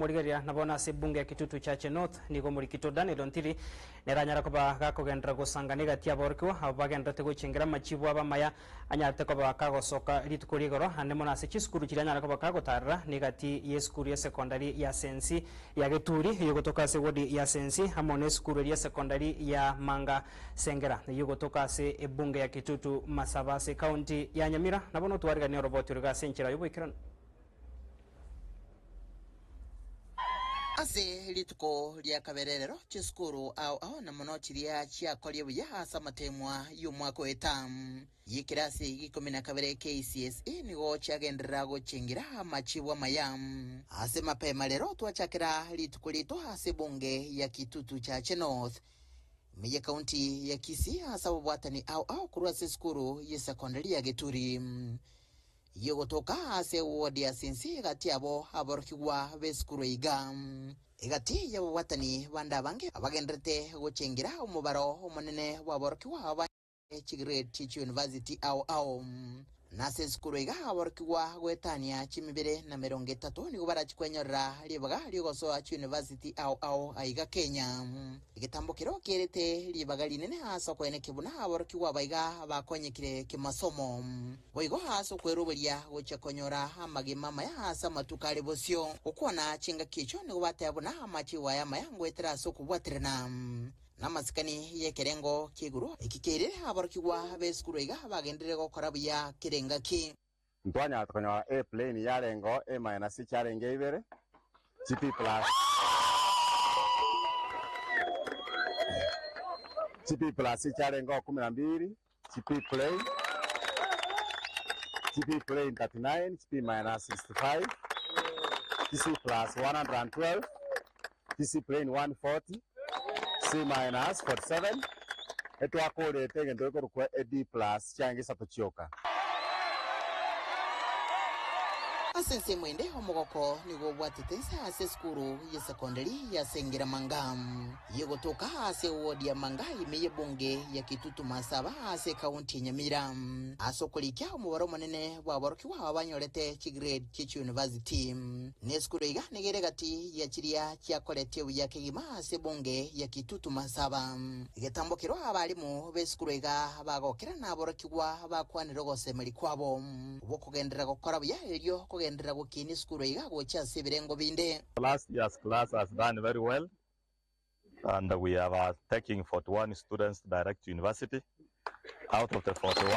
Morigereria na bono ase ebunge ya Kitutu Chache North, nigo omorikito Daniel Ontiri nere anyare koba gakogenderera gosangana egati y'aborokigwa abwo bagendererete gochengera amachibu abo amaya anyarete koba kagosoka rituko ri'igoro ande mono ase chisukuru chiria anyare koba kagotarera negati y'esukuru y'esekondari ya Sensi ya Geturi eyio egotoka ase ewodi ya Sensi amo nesukuru eria y'esekondari ya Manga Sengera eyio egotoka ase ebunge ya Kitutu Masaba ase ekaunti ya Nyamira. Nabo notwariganie oroboti oro iga ase enchera y'oboikeranu. Ase rituko ria kabere rero chisukuru ao ao na mono chiria chiakorie buya ase amateemwa y'omwaka oeta y'ekerasi gi'ikomi na kabere KCSE nigo chiagenderera gochengira amachibu amaya. Ase mapema rero twachakera rituko riaito ase ebunge ya Kitutu Chache North ime y'ekaunti ya Kisii ase ababwatani ao ao korwa ase esukuru y'esekondari ya Geturi. Y'ogotoka ase ewodi ya Sinsi egati yabo aborokigwa b'esukuru eiga. Egati y'ababwatani bande abange abagenderete gochengira omobaro omonene bw'aborokigwa aba chigrade chie chiuniversity ao ao. Nase esukuru iga aborokigwa goetania chimibere na merongo etato nigo barachi kwenyorera ribaga riogosoa chiuniversity ao ao aiga Kenya. Egetambo keria kerete ribaga rinene ase okoenekia buna aborokigwa aba iga bakonyekire kemasomo. Boigo ase okweroberia gochia konyora amagima amaya ase amatuko are bosio. Gokwana chingaki echio nigo bateba buna amachibo aya amaya ngoetera ase okobwaterana namasikani y'ekerengo ki'igoro eki keirire aborokigwa b'esukuru iga bagenderere gokora buya kera engaki. Ntwanyarete konyora A plane yarengeo A minus chiarenge ibere, chi B plus, chi B plus chiarengeo kumi na mbili, chi B plane, chi B plane 39, chi B minus 65, chi C plus 112, chi C plane 140, C minus 47, etwakorete egento gekorokwa a D plus chiange isato chioka. Ase ensemo ende, omogoko nigo obwatete inse ase esukuru y'esekondari ya Sengera Manga, y'egotoka ase ewodi ya Manga ime y'ebunge ya Kitutu Masaba ase ekaunti ya Nyamira. Ase okorikia omobaro omonene bw'aborokigwa aba banyorete chigrade chie chiuniversity. Nesukuru iga nigo ere egati ya chiria chiakoretie buya kegima ase ebunge ya Kitutu Masaba. Egetambo kerwo abalimu b'esukuru iga bagokera na aborokigwa bakwanire ogosemeria kwabo gw'okogenderera gokora buya erio kogenderera gokinia esukuru iga gochia ase ebirengo binde. Last year's class has done very well and we are taking 41 students direct to university out of the 41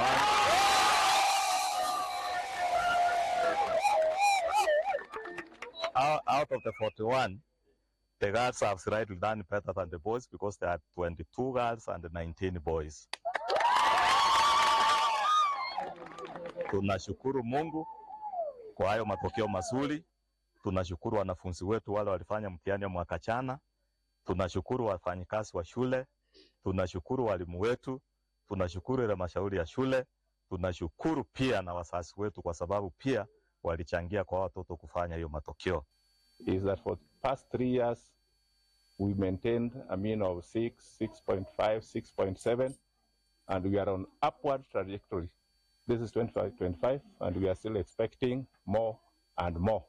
out of the 41 the girls have slightly done better than the boys because there are 22 girls and 19 boys. Tunashukuru Mungu kwa hayo matokeo mazuri. Tunashukuru wanafunzi wetu wale walifanya mtihani wa mwaka jana. Tunashukuru wafanyikazi wa shule, tunashukuru walimu wetu, tunashukuru ile mashauri ya shule, tunashukuru pia na wazazi wetu kwa sababu pia walichangia kwa watoto kufanya hiyo matokeo. Is that for past 3 years we maintained a mean of 6, 6.5, 6.7 and we are on upward trajectory. This is 25, 25 and we are still expecting more and more.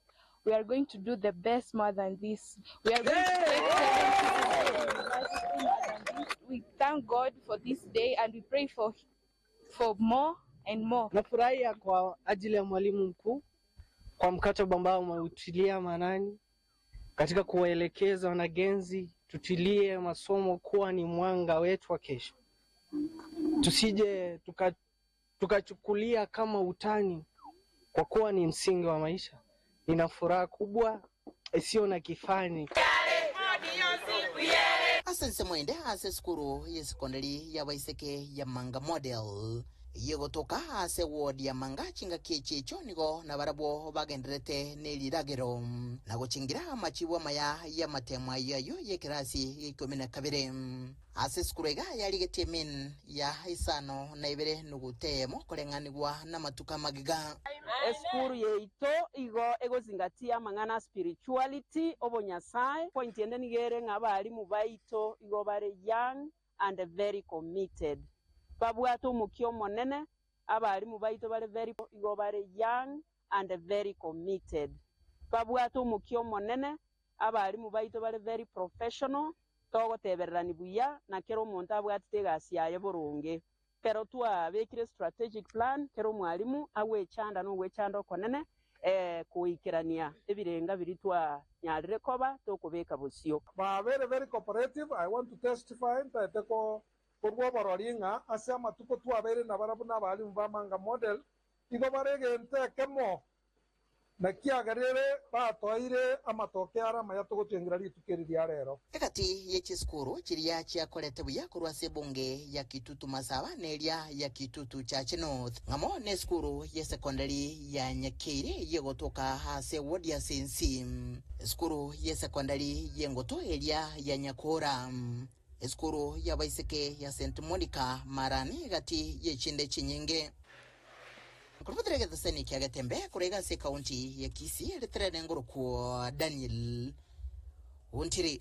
We are going to do the best more than this. We are going to take 70 more than this. We thank God for this day and we pray for more and more. Nafurahia kwa ajili ya mwalimu mkuu kwa mkataba ambao umeutilia maanani katika kuwaelekeza wanagenzi tutilie masomo kuwa ni mwanga wetu wa kesho, tusije tukachukulia kama utani kwa kuwa ni msingi wa maisha. Nina furaha kubwa isiyo na kifani. Ase ensemo ende ase esukuru y'esekondari y'abaiseke ya Manga Model yegotoka ase ward ya Manga chingaki echi echo nigo nabarabwo bagenderete neriragero na gochingira amachibu amaya y'amatemo ayo ayo y'ekerasi ikomi na kabere ase esukuru iga yarigetie min ya isano na ibere nugutemo koreng'anigwa n'amatuko amagiga. Esukuru yeito igo egozingatia amang'ana spirituality obonyasae point ende nigere ng'a abarimu baito igo bare young and very committed babwate omokia omonene abarimu baito bare very igo bare young and very committed babwate omokia omonene. Abarimu baito bare very professional, togotebererani buya na kera omonto abwatete egasi yaye boronge. Ekero twabekire strategic plan, kera omwalimu agwechanda na ogwechanda okonene goikerania ebirenga biria twanyarire koba tokobeka bosio. Ba very very cooperative, I want to testify ntaete korwa oborori ng'a ase amatuko twabeire nabarabwo nabalimu ba Manga Model, igo bare egento ekemo Naki agerire batoire amatoke are amaya togochengera rituko eri ria rero. Egati ye chisukuru chiria chiakorete buya korwa ase ebunge ya Kitutu Masaba na eria ya Kitutu Chache North, ng'amo nesukuru y'esekondari ya Nyakeire eyio egotoka ase ewodi ya Sensi, esukuru y'esekondari y'engoto eria ya Nyakora, esukuru y'abaiseke ya St Monica Marani egati y'echinde chinyinge. Nkorobotera egetesani kia Getembe korwa iga ase ekaunti ya Kisii, ritere nengorokwo Daniel Ontiri.